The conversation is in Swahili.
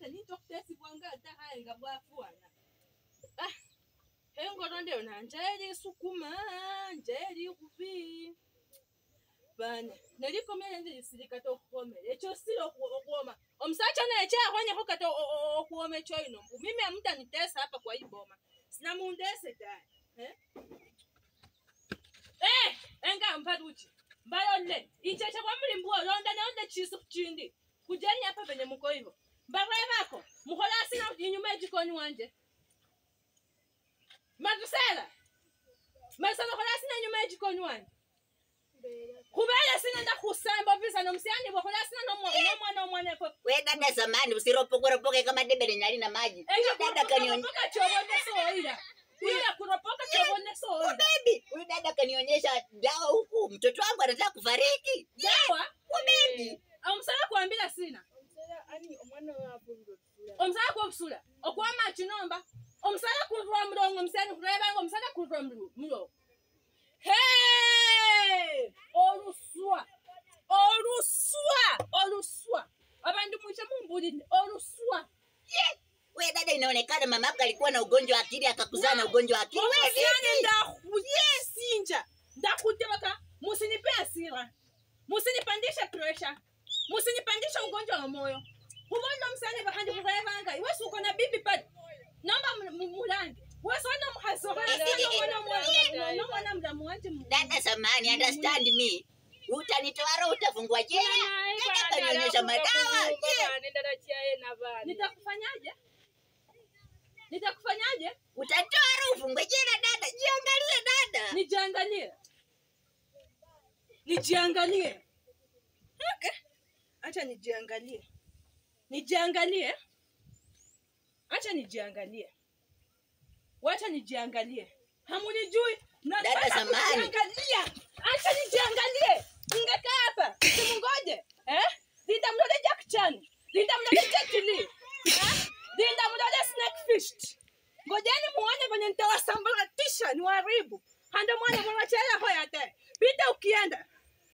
Kata ninjo kutesi bwanga tahainga bwafuana. Ah. Hengo ronde na njeri sukuma, njeri kubi. Bana, nalikomya nje lisirika to khomele. Echo silo okuoma. Omsacha na echa akhonye khukata okuoma echo ino. Mimi amta nitesa hapa kwa hii boma. Sina mundese dai. Eh? Eh, enga mparuchi. Mbalole, ichecha kwa mlimbuo londa na onde chisu chindi. Kujeni hapa venye mko hivyo. Mbabwe bako, mukhola sina inyuma ejikoni wanje. Marcela. Marcela khola sina inyuma ejikoni wanje. Kubele sina ndakusamba visa nomsiani bokhola sina nomwana omwana ko. We dada zamani usiropoke kama debe lenye halina maji. Dada kanionyesha chobone soira. Ila kuropoka chobone soira. Baby, huyu dada kanionyesha dawa huku mtoto wangu anataka kufariki. Dawa? Baby. Omsala kuambila sina. Omsala ani omwana wa afungo. Omsala kwa okwama chinomba. Omsala kurwa mrongo msani kureba omsala kurwa mrongo. Hey! Oluswa. Oluswa. Oluswa. Abandu mwisha mumbulinde oluswa. Yeah. We dada inaonekana mama yako alikuwa na ugonjwa wa akili akakuzaa na ugonjwa wa akili. Wewe vipi? Ndakusinja. Ndakutebaka musinipe hasira. Musinipandisha pressure. Musinipandisha ugonjwa wa moyo. Kubona msane bahandi kurevanga. Iwe uko na bibi pale. Naomba mulange. Dada samani, understand me. Utanitoa roho utafungwa jela. Dada kanionyesha madawa. Nitakufanyaje? Nitakufanyaje? Utatoa roho ufungwe jela dada. Jiangalie dada. Nijiangalie. Nijiangalie. Okay. Acha nijiangalie. Nijiangalie. Acha nijiangalie. Wacha nijiangalie. Hamunijui. Dada samani. Nijiangalia. Acha nijiangalie. Ungekaa hapa. Simungoje. Eh? Linda mlole Jack Chan. Linda mlole Jet Li. Eh? Linda mlole Snake Fish. Ngojeni muone venye nitawasambaratisha niwaharibu. Hando mwana mwana chela hoya te. Pita ukienda.